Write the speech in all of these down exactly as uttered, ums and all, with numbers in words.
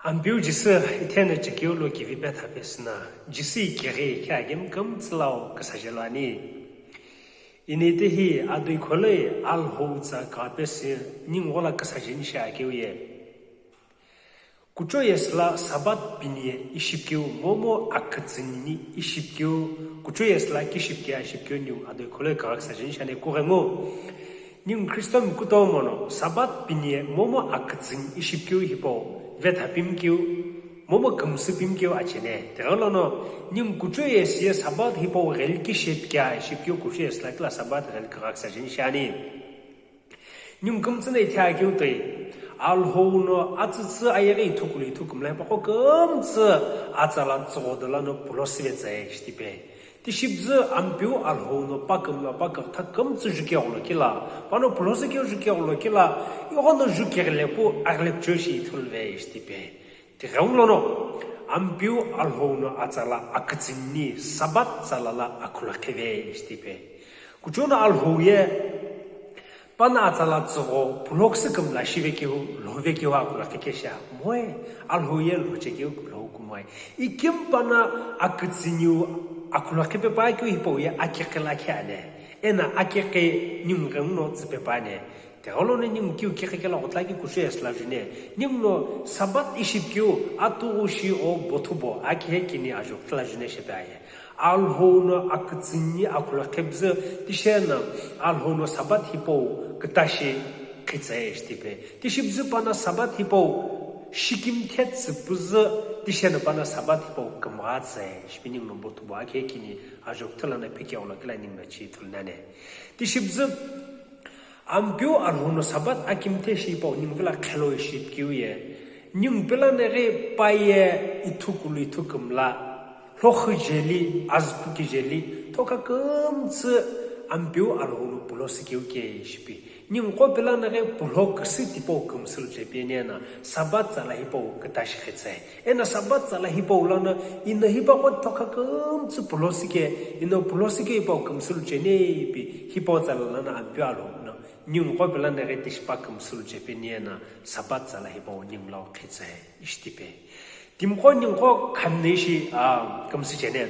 Ampeu Jisü ithena chekeu lo kivi petha pesüna, Jisü ikeghi khe aghi mkümtsü lau küsaje lo ani. Inite hi adui kholoi Alhou tsa kapesü ningu ghola küsaje ni shi akeu ye. Kucho yesü la Sabbath pinie ishipkeu momu akütsüni ishipkeu, kucho yesü la kishipkeu ashipkeu ningu adui kholoi kügha küsaje ni shi ani kughengu. Ningu Kristo mi kutomo no Sabbath pinie momu akütsüni ishipkeu hipau vetha pimkeu, momu kümsü pimkeu achene. Tighengulono ningu kucho yesü ye Sabbath hipau gheli kishipkeu ashipkeu kucho yesü la kila Sabbath gheli kügha küsaje ni shi ani. Ningu kümtsü no ithea keu toi, Alhou no atsütsü ayeghi ithukulu ithukümla hipaqo kümtsü atsala tsügho dolo no pulo süvetsü ishitipe. Tishibzü Ampeu Alhou no pakümla pakütha kümtsü juke gholo kila, pano pulo sükeu juke gholo kila, ighono juke ghile pu aghile püchoi shi ithulve ishitipe. Tighengulono, Ampeu Alhou no atsala akütsüni Sabbath tsala la akhulakhive ishitipe. Kuchono Alhou ye pana atsala tsügho pulo küsü kümla shive keu, lhove keu akhulakhi kesha. Moe, Alhou ye lhoche keu lhou kumoe. Ikim pana akütsüniu akhulakhipe pa keu hipau ye akekhe lakhi ane. Ena akekhe ningu ghenguno tsüpe pa ne. Tighengulono ningu kiu kekhe kela ghotla ki kucho yesü la june. Ningu no Sabbath ishipkeu atughu shi o bothubo akhe kini ajo kela june shepe aye. Alhou no akütsüni akhulakhi püzü tishena Alhou no Sabbath hipau kütashi khitsa ishitipe. Tishibzü pana Sabbath hipau shikimthe tsü püzü tishena pana Sabbath hipau kümgha tsü shipe ningu no bothubo akhe kini ajo kela na pheke gholo kela ningu no chi thulnane. Tishibzü Ampeu Alhou no Sabbath akimthe shi hipau ningu vila khelo ishipkeu ye. Ningu pela neghi paye ithukulu ithukümla. Lhokhi jeli, azüpuki jeli, thokha kümtsü Ampeu Alhou no pulo sükeu ke shipi. Ningu qo pela neghi pulo küsü tipau kümsü luche peni ena Sabbath tsala hipau kütashi khitsa. Ena Sabbath tsala hipau lono, ino hipaqo thokha kümtsü pulo süke, ino pulo süke hipau kümsü luche nepi, hipau tsala lono Ampeu Alhou no, ningu qo pela neghi tishipa kümsü luche peni ena Sabbath tsala hipau ningu lau khitsa ishitipe. Timiqo ningu qo khamne ishi, a, kümsü chene.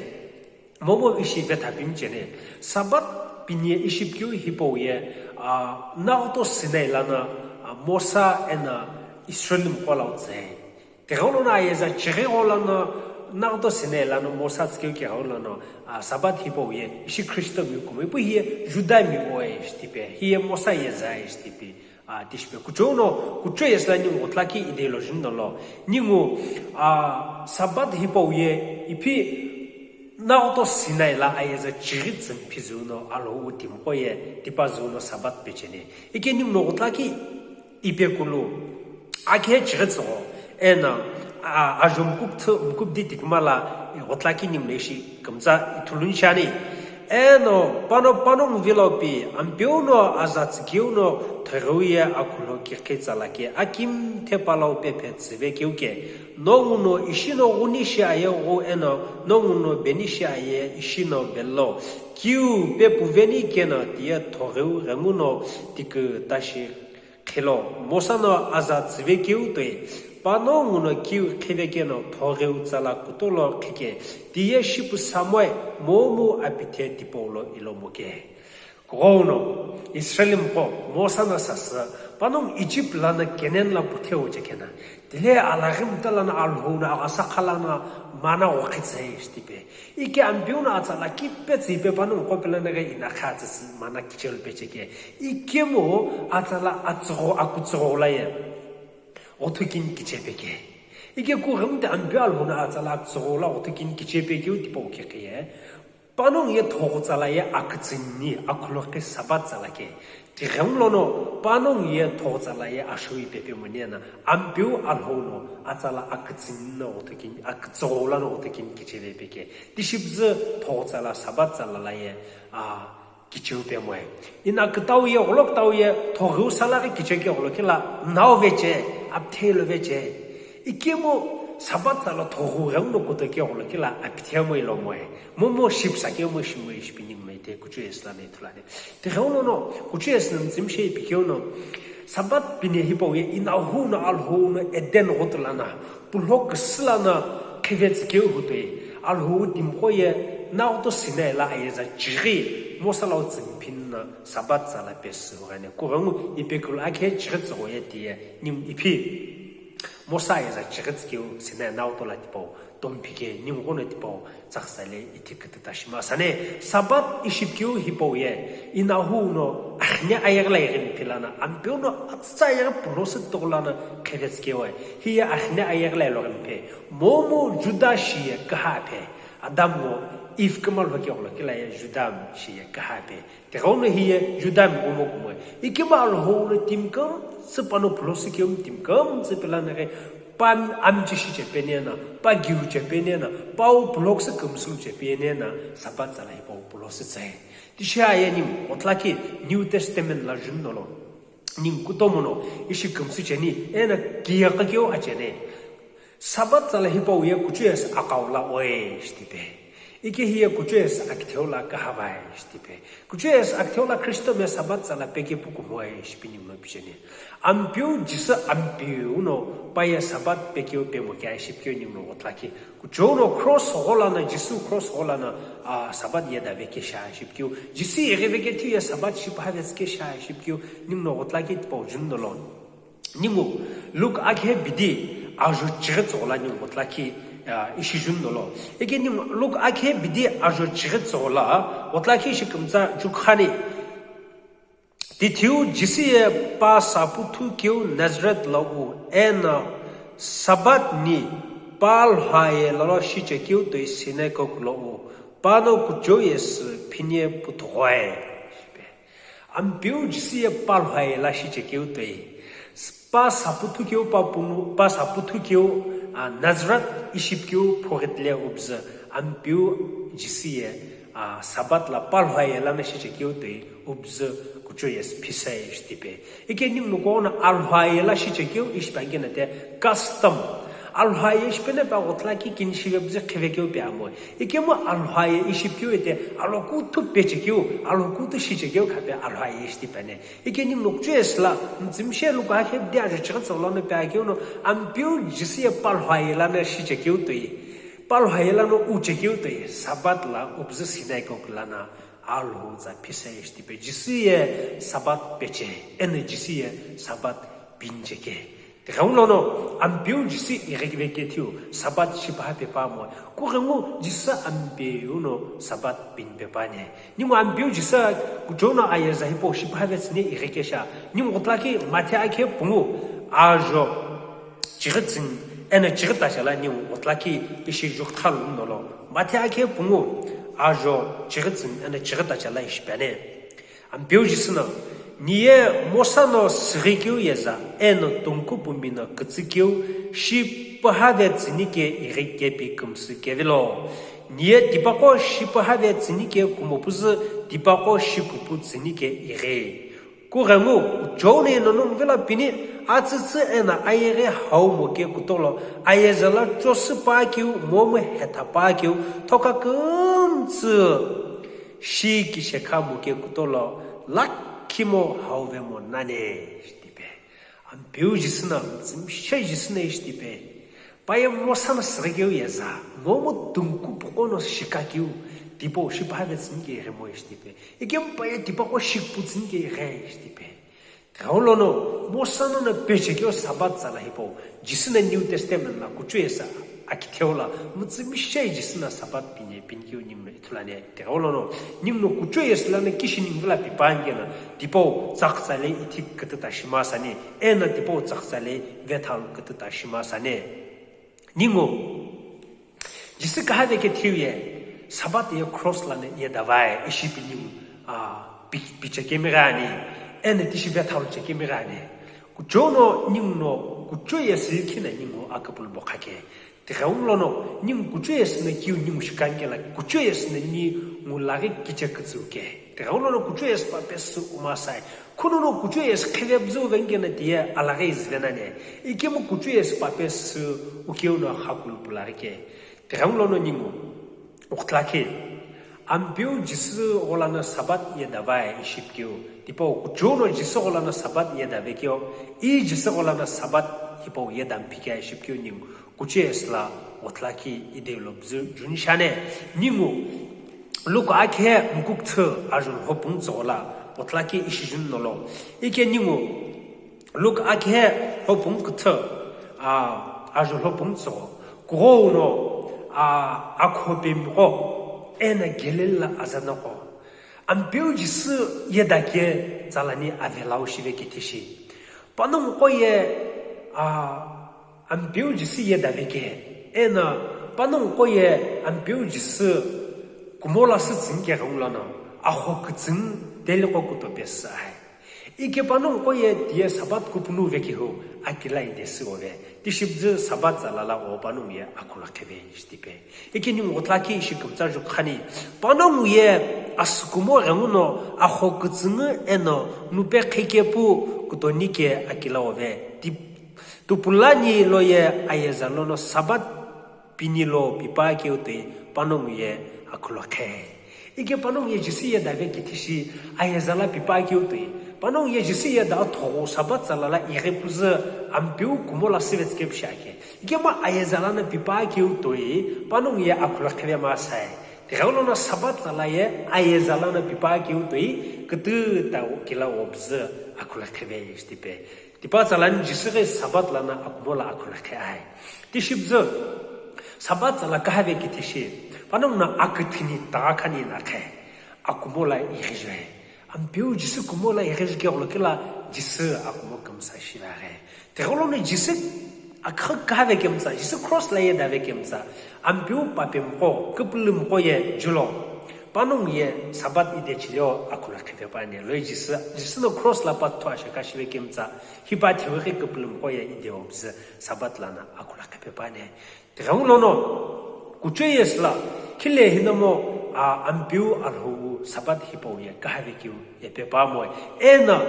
Momu ishi vetha pimi chene. Sabbath pinie ishipkeu hipau ye, a, Naghto Sinai lono, a, Mosa ena Israel miqo lau tsü. Tighengulono ayeza chighi gho lono Naghto Sinai lono Mosa tsükeu keghengulono, a, Sabbath hipau ye ishi Kristo mi kumo ipu hiye Juda mi oe ishitipe, hiye Mosa yeza ishitipe, a, tishipe. Kuchono, kucho yesü la ningu ghotla ki ideology nolo. Ningu, a, Sabbath hipau ye ipi Naghto Sinai la ayeza chighi tsümphi züno Alhou timiqo ye tipa züno Sabbath pechene. Ike ningu no ghotla ki Ipekulu, akhe chighi tsügho, ena, a, ajo mkupthü, mkupdi tikuma la, ghotla ki ningu no ishi kümtsa ithulu ni shi ani. Eno, pano, panongu vilo pi, Ampeu no aza tsükeu no, thogheu ye akhulho kikhi tsala ke, akimthe palau pephe tsüve keu ke, nongu no ishi no ghuni shi aye ghu eno, nongu no beni shi aye ishi no belo, kiu pepuveni keno tiye thogheu ghenguno tikü tashi khilo, Mosa no aza tsüve keu toi, panongu no kiu khive keno thogheu tsala kutolo khike, tiye shipu samoe momu apithe tipau lo ilomo ke. Kughenguno, Israel miqo, Mosa no sasü, panongu Egypt lono Canaan la puthe wuche kena, tile alaghi mta lono Alhou no aghasa kha lono manna ghokhitsa ishitipe. Ike Ampeu no atsala kipetsü ipe panongu qo pela neghi ina kha tsüsü manna kichelu pecheke. Ikemu atsala atsügho akutsügho la ye ghothu kini kichepeke. Ike kughengu te Ampeu Alhou no atsala atsügho la ghothu kini kichepekeu tipau kekhe ye. Panongu ye thoghu tsala ye akütsüni akhulokhi Sabbath tsala ke. Tighengulono, panongu ye thoghu tsala ye ashoyi pepe moni ena, Ampeu Alhou no atsala akütsüni no ghothu kini, akütsügho lono ghothu kini kicheve peke. Tishibzü thoghu tsala Sabbath tsala la ye, a, kicheu pemoe. Ina kütau ye, gholo kütau ye, thogheu sala ghi kicheke gholo kila, nau veche, apithelo veche. Ikemu Sabbath tsala thoghu ghenguno kutoke gholo kila, apithemo ilomoe. Momu shipsa kemo shimoe shipi ningu no ite, kucho yesü lono ithulu ani. Tighengulono, kucho yesü no mütsümishei pikeuno, Sabbath pine hipau ye inahu no Alhou no Eden ghotu lana, pulho küsü lana khivetsü keu hu toi, Alhou timiqo ye naghuto Sinai la ayeza chighi Mosa lau tsümphi na Sabbath tsala pesü ghane. Kughengu ipekulu akhe chighi tsügho ye tiye ningu iphi. Mosa ayeza chighi tsükeu Sinai naghuto la tipau, tomphike ningu ghono tipau, tsakhsale ithi kütüta shima sane. Sabbath ishipkeu hipau ye, inahu no akhne ayeghi la yeghi mphilana, ampeu no atsütsa ayeghi pulho sü togulana khivetsü keu e. Hiye akhne ayeghi la yeghi mphe. Momu Juda shiye küha phe. Adam ngo Eve küma lho keu lo kila ye Juda shiye küha phe. Tighenguno hiye Juda mi kumo kumo. Ikemu Alhou no timi kümtsü pano pulho sü keu timi kümtsü pilana ghi pa amchi shi chepenena, pa giu chepenena, pau pulho sü kümsü chepenena, Sabbath tsala hipau pulho sü tsae. Tishi aye ningu, otlaki New Testament la jun nolo. Ningu kutomo no, ishi kümsü cheni, ena kiya kakeu achene. Sabbath tsala hipau ye kuchuyes akau la oe shtipe. Ike hiye kuchuyes akitheu la kahavae shtipe. Kuchuyes akitheu la Kristo me Sabbath tsala peke pukumoe shipi ningu no pichene. Ampeu Jisu ampeu no paye Sabbath pekeu pemo kea shipkeu ningu no ghotlaki. Kuchou no cross gholana, Jisu cross gholana, a, Sabbath ye dave kesha shipkeu. Jisu ye gheve kethiu ye Sabbath shipaha vetsü kesha shipkeu ningu no ghotlaki tipau jun nolo. Ningu, Luke akhe bidi ajo chighi tsügho la ningu ghotlaki, ah, ishi jun nolo. Eke ningu, Luke akhe bidi ajo chighi tsügho la, ghotlaki ishi kümtsa jukhani. Tithiu Jisu ye pa saputhu keu Nazareth lo u, ena Sabbath ni pa lhwaye lalo shichekeu toi synagogue lo u, pano kuchou ye sü phinie puthughwae. Ampeu Jisu ye pa lhwaye la shichekeu toi. Pa saputhu keu pa punu, pa saputhu keu, a, Nazareth ishipkeu phoghitle ubzü. Ampeu Jisu ye, a, Sabbath la pa lhwaye la na shichekeu toi ubzü kuchou ye sü phisae shtipe. Ike ningu no kuo na alhwaye la shichekeu ishipangena te custom. Alhwaye shipene pa ghotlaki kinishive bzü khivekeu pe amoe. Ikemu alhwaye ishipkeu ete, alokuthu pechekeu, alokuthu shichekeu khape alhwaye shitipane. Ike ningu no kuchuyes la, mtsümshe Luke akhe bidi ajo chighi tsügho lano pe akeu no, ampeu Jisu ye pa lhwaye lana shichekeu toi. Pa lhwaye lano uchekeu toi, Sabbath la ubzü synagogue lana alhou tsa phisae shtipe. Jisu ye Sabbath peche, ena Jisu ye Sabbath pincheke. Tighengulono, ampeu Jisu ighikve kethiu, Sabbath shipaha pepa mo. Kughengu Jisu ampeu no Sabbath pinpepa ne. Ningu ampeu Jisu kuchou no ayeza hipau shipaha vetsüni ighikesha. Ningu ghotlaki Matthew akhe pungu ajo chighi tsüni ena chighi tacha la ningu ghotlaki ishi jukhalu nolo. Matthew akhe pungu ajo chighi tsüni ena chighi tacha la ishipane. Ampeu Jisu no, niye Mosa no süghikeu yeza, eno tungku pumi no kütsükeu, shi pühave tsünike ighi kepi kümsü kevilo. Niye tipaqo shi pühave tsünike kumopuzü, tipaqo shi kupu tsünike ighi. Kughengu, John eno nongu vilo pini, atsütsü ena ayeghi hau moke kutolo, ayeza la chosü pakeu, momu hetha pakeu, thoka kümtsü. Shi kishekha muke kutolo lakhi mo hauve mo nane shitipe. Ampeu Jisu no, mtsümshe Jisu no shitipe. Paye Mosa no süghikeu yeza, momu tungku puqo no shikakeu, tipaqo shi pühave tsünike ighi mo shitipe. Ikemu paye tipaqo shi kupu tsünike ighi shitipe. Tighengulono, Mosa no no pechekeu Sabbath tsala hipau, Jisu no New Testament la kuchou ye sü akitheu la, mtsümshe Jisu no Sabbath pine pinikeu ningu no ithulu ane. Tighengulono, ningu no kuchou ye sü lana kishi ningu vilo pipa ngena, tipaqo tsakhsale ithi kütüta shima sane, ena tipaqo tsakhsale vethalu kütüta shima sane. Ningu, Jisu kahave kethiu ye, Sabbath ye cross lana ye davae, ishi pi ningu, a, pi, pichekemi ghani, ena tishi vethalu chekemi ghani. Kuchou no ningu no, kuchou ye sü khina ningu akapulu bokhake. Tighengulono, ningu kuchou ye sü no kiu ningu shikangela, kuchou ye sü no ningu laghi kiche kütsüuke. Tighengulono kuchou ye sü pa pesü umasai. Khunono kuchou ye sü khivebzü vengena tiye alaghi izvenane. Ikemu kuchou ye sü pa pesü ukeu no khakulu pulaghi ke. Tighengulono ningu. Uqtlakhi. Ampeu Jisü gholano Sabbath yedavai ishi pikeu, tipau kuchou no Jisü gholano Sabbath yedavekeu, i Jisü gholano Sabbath hipau yedamphikea ishi pikeu ningu kuchou ye sila othulakhi ideulo püzü juni shane. Ningu Luke akhe mkukthü ajulho pungtsüghola othulakhi ishi juni nolo. Ike ningu Luke akhe hopung küthü, a, ajulho pungtsügho, kughou no, a, akhopemiqo, eno Galilee lo azanaqo. Ampeu Jisü yedakeu tsalani avelau shive kithishi. Panonguqo ye, a, Ampeu Jisü yedaveke, eno panonguqo ye Ampeu Jisü kumo lo sütsüni keghengu lono, aho kütsüni teliqo kutope sü ai. Ike panonguqo ye tiye Sabbath kupunu vekehu akila idesü ove. Tishi püzü Sabbath tsalala o panongu ye akhulokhive ishi tipe. Ike ningu othulakhi ishi kümtsa jukhani. Panongu ye asükumo ghenguno aho kütsüni eno nupe khikepu kutonike akila ove. Tip-, tupulani lo ye ayeza lono Sabbath pini lo pipakeu toi panongu ye akhulokhe. Ike panongu ye Jisü yedave kithishi ayeza lo pipakeu toi. Panongu ye Jisü yeda athoghou Sabbath tsalala ighi püzü Ampeu kumo lo süvetsü kepu shiakhe. Ikemu ayeza lono pipakeu toi panongu ye akhulokhive masai. Tighengulono Sabbath tsala ye ayeza lono pipakeu toi kütüta kila opüzü akhulokhive ishi tipe. Tipa tsalani Jisü ghi Sabbath lono akumo lo akhulokhe ai. Tishi püzü Sabbath tsala kahave kithishi. Panongu no aküthini ta khani nakhe. Akumo lo ighijue. Ampeu Jisü kumo lo ighijukeghulo kila Jisü akumo kümsa shivaghi. Tighengulono Jisü akha kahave kümtsa, Jisü cross lo yedave kümtsa. Ampeu papemiqo, küpülümiqo ye julo. Panongu ye Sabbath idechileo akhulokhipe pane. Lo Jisü, Jisü no cross lo pathu ashekha shive kümtsa. Hipa thiweghi küpülümiqo ye ideo püzü Sabbath lono akhulokhipe pane. Tighengulono kuchou ye sila, khile hinamo, a, Ampeu Alhou Sabbath hipau ye kahavekeu ye pepamoe. Eno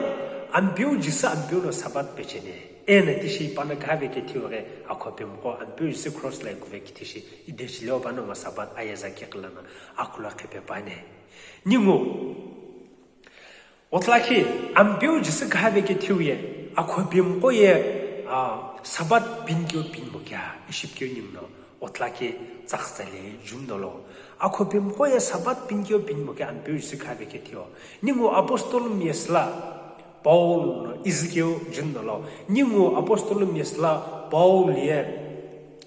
Ampeu Jisü Ampeu no Sabbath pechene. Eno tishi pano kahaveke thiweghi akhopemiqo Ampeu Jisü cross lo ikuve kithishi idechileo panongu Sabbath ayeza kighi lono akhulokhipe pane. Ningu Othulakhi, Ampeu Jisü kahaveke thiu ye, akhopemiqo ye, a, Sabbath pinikeu pinimokea, ishi pikeu ninguno, othulakhi tsaxtsale juni nolo. Akhopemiqo ye Sabbath pinikeu pinimokea Ampeu Jisü kahaveke thiu. Ningu apostle miyesü lo, Paul no izükeu juni nolo. Ningu apostle miyesü lo, Paul ye,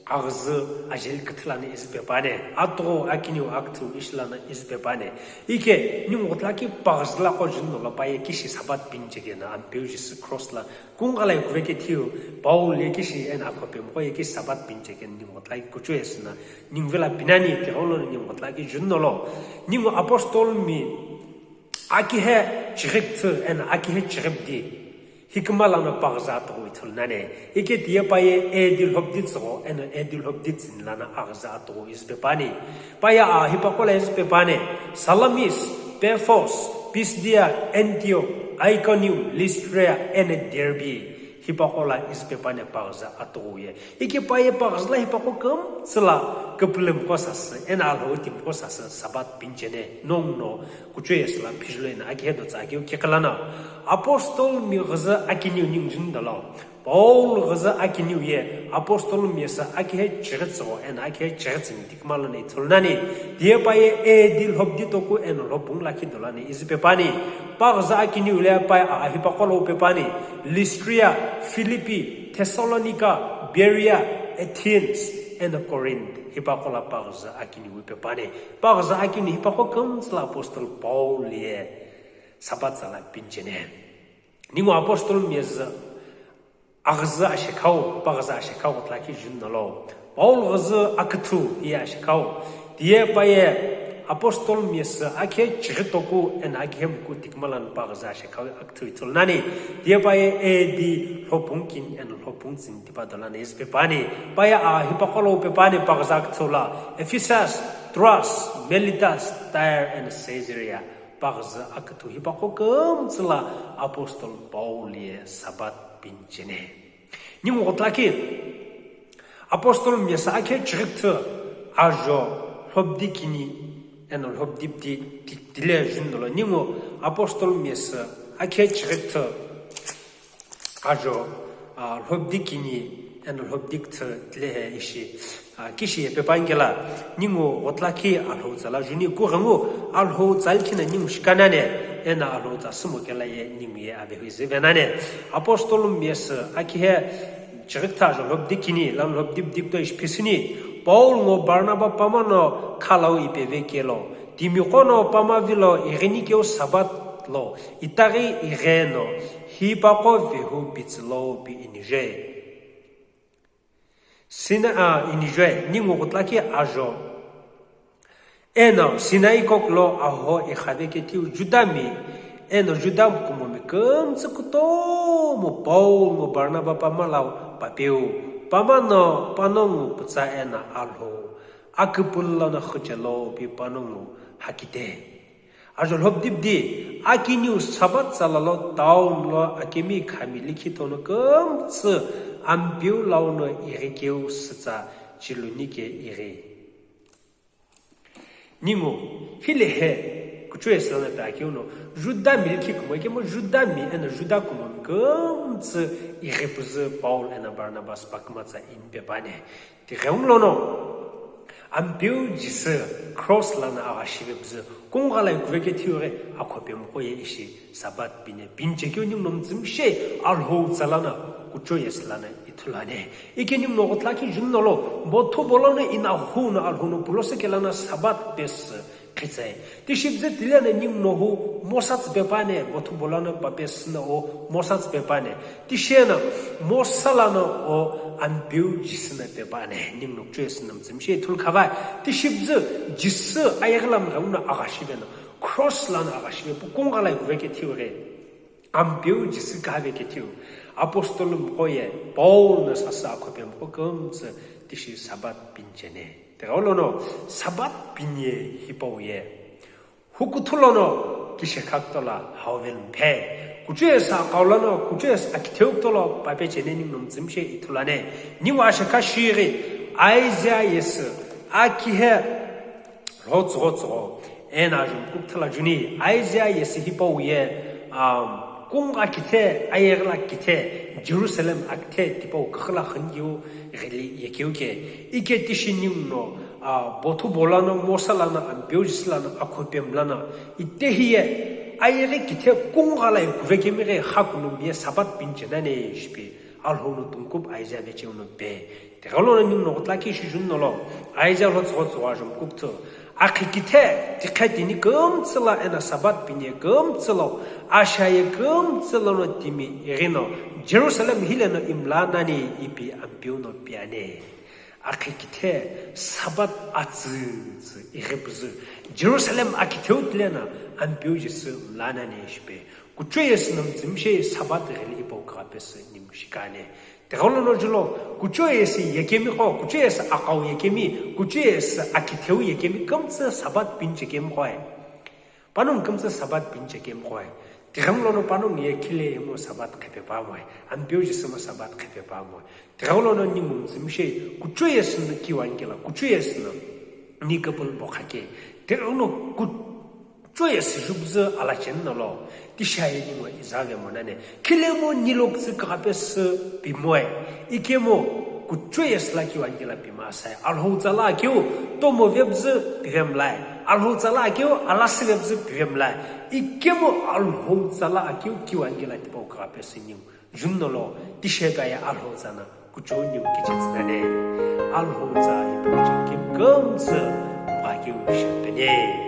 Aghüzü ajeli küthü lono izüpe pane, atughu akiniu aküthü ishi lono izüpe pane. Ike, ningu othulakhi paghüzü lo qo juni nolo pa ye kishi Sabbath pini chekeno Ampeu Jisü cross lo kungala ikuve kithiu, Paul ye kishi eno akhopemiqo ye kishi Sabbath pini chekeno ningu othulakhi kuchou ye süno, ningu vilo pinani, tighengulono ningu othulakhi juni nolo. Ningu apostle mi Akihe chighi küthü eno akihe chighi bidi. Hikima lono paghüzü atughu ithulu nani. Ike tiye pa ye A D lhobidi tsügho eno A D lhobidi tsüni lono aghüzü atughu izüpe pani. Pa ye a hipaqo lo izüpe pani. Salamis, Paphos, Pisidia, Antioch, Iconium, Lystra, eno Derbe. Hipaqo lo izüpe pani paghüzü atughu ye. Ike pa ye paghüzü lo hipaqo kümtsü lo küpülümiqo sasü, eno Alhou timiqo sasü, Sabbath pini cheni, nongu no, kuchou ye sila phijuloi no akihe do tsa akeu kiqi lono. Apostle mi ghüzü akiniu ningu juni dolo. Paul ghüzü akiniu ye, apostle mi yesü akihe chighi tsügho, eno akihe chighi tsüni tikuma lono ithulu nani. Tiye pa ye A D lhobidi toku eno lhobungu lakhi dolo ni izüpe pani. Paghüzü akiniu le pa ye a hipaqo lo upe pani. Lystra, Philippi, Thessalonica, Berea, Athens, eno Corinth, hipaqo lo paghüzü akiniu upe pani. Paghüzü akiniu hipaqo kümtsü lo apostle Paul ye Sabbath tsa lo pini cheni. Ningu apostle mi yesü aghüzü ashekhau, paghüzü ashekhau othulakhi juni nolo. Paul ghüzü aküthü ye ashekhau. Tiye pa ye apostle mi yesü akihe chighi toku eno akihe muku tikuma lono paghüzü ashekhau aküthü ithulu nani. Tiye pa ye A D lhobungu kini eno lhobungu tsüni tipa dolo ni izüpe pani. Pa ye a hipaqo lo upe pani paghüzü aküthü lo. Ephesus, Troas, Miletus, Tyre eno Caesarea. Paghüzü aküthü hipaqo kümtsü lo apostle Paul ye Sabbath pini cheni. Ningu othulakhi apostle mi yesü akihe chighi küthü ajo lhobidi kini eno lhobdip di, di, dile jun dolo ningu apostol miyesü akhe chighi küthü ajo, ah, lhobdi kini eno lhobdi küthü dile he ishi, ah, kishi ye pepa ngela ningu ghotlakhi Alhou tsala juni kughengu Alhou tsal khina ningu shikanane eno Alhou tsa sümo kela ye ningu ye avehu izi venane. Apostol miyesü akhe he chighi küthü ajo lhobdi kini, lan lhobdi bdi küthü ishi phisüni, Paul ngo Barnaba pamano khalau ipeve kelo, timiqo no pama vilo ighinikeu Sabat lo, itaghi igheno, hipaqo vehu bitsülo pi inije. Sina, a, inijue, ningu ghotlakhi ajo. Eno Sinai kok lo aho ikhave kethiu Juda mi, eno Juda kumomi kümtsü kutomo Paul ngo Barnaba pama lau papeu, pamano panongu pütsa eno Alhou, aküpülo no xüchelo pi panongu hakite. Ajo lhobdip di, akiniu Sabat tsala lo town lo akemi khami likhi tono kümtsü Ampeu lau no ighikeu sütsa chiluni ke ighi. Ningu, hile he, kuchou ye sülana pe akeu no, Juda mi likhi kumo, ikemu Juda mi, eno Juda kumo mi kümtsü ighi püzü Paul eno Barnabas paküma tsa in pepane. Tighengu lono, Ampeu Jisü cross lana agha shive püzü, kunghalai kuveke thiu ghe akhope mqo ye ishi Sabat pine, pinchekeu ningu no mütsümshe Alhou tsala no kuchou ye sülana ithulane. Ike ningu no ghotlakhi jun nolo, bothu bolano inahu no Alhou no pulosü kelana Sabat pesü khitsai. Tishi püzü tilena ningu no hu Mosa tsü pepane, bothu bolano papesü no o Mosa tsü pepane. Tishi eno Mosa lano o Ampeu Jisü no pepane. Ningu no kuchou ye sülana mütsümshe ithulu khavai. Tishi püzü Jisü ayeghi lam ghenguno agha shive no, cross lano agha shive pu kunghalai kuveke thiu ghe. Ampeu Jisü kave kethiu, apostol mqo ye Paul no sasü akhope mqo kümtsü tishi Sabat pinchene. Tighengu lono Sabat pinye hipau ye. Hukuthu lono kishekha kütola hauvel mphe. Kuchou ye sü akau lono, kuchou ye sü akitheu kütola pape chene ningu no mütsümshe ithulane. Ningu ashekha shighi, Isaiah yesü, akhe he Lotsüghotsughü, eno ajumku küthü la juni, Isaiah yesü hipau ye, um, kungha kithe, ayeghi la kithe, Jerusalem akithe tipau küxü la xünikeu ghili yekeu ke. Ike tishi ningu no, uh, bothu bolano, Mosa lano, Ampeu Jisü lano, akhope mlano, itehi ye, ayeghi kithe kungha la kuvekemi ghi hakulu miye Sabat pinchena ne shipi, Alhou no tungkup Isaiah vecheu no pe. Tighengu lono ningu no ghotlakhi ishi jun nolo, Isaiah lotsüghotsughü ajumku küthü. Akhi kithe, tikhe tini kümtsü la eno Sabat pine kümtsü lo, ashaye kümtsü lono timi ighino, Jerusalem hile no imla nani ipi Ampeu no piane. Akhi kithe, Sabat atsütsü ighi püzü, Jerusalem akitheu tilena Ampeu Jisü mla nani shipe. Kuchou ye sülana mütsümshe Sabat ghili hipau kagha pesü ningu shikane. Tighengu lono julo, kuchou ye sü yekemi qo, kuchou ye sü akau yekemi, kuchou ye sü akitheu yekemi kümtsü Sabat pinchekemi qo. Panongu kümtsü Sabat pinchekemi qo. Tighengu lono panongu ye khile yemu Sabat qhepe pamoe. Ampeu Jisü mu Sabat qhepe pamoe. Tighengu lono ningu mütsümshe, kuchou ye sü no kiwani kela, kuchou ye sü no ni couple bokha ke. Tighengu lono ku- Kuchou ye sü jupüzü alacheni nolo, tishaye ningu izave monane. Khilemu nilo kütsü kagha pesü pimoe. Ikemu kuchou ye sü la kiwani kela pima sai. Alhou tsala akeu tomo vepüzü pivemlae. Alhou tsala akeu alasü vepüzü pivemlae. Ikemu Alhou tsala akeu kiwani kela tipau kagha pesü ningu. Jun nolo, tishepa ye Alhou tsana, kuchou ningu kichetsü nane. Alhou tsa ipu kuchou kim kümtsü, mgha keu shepene.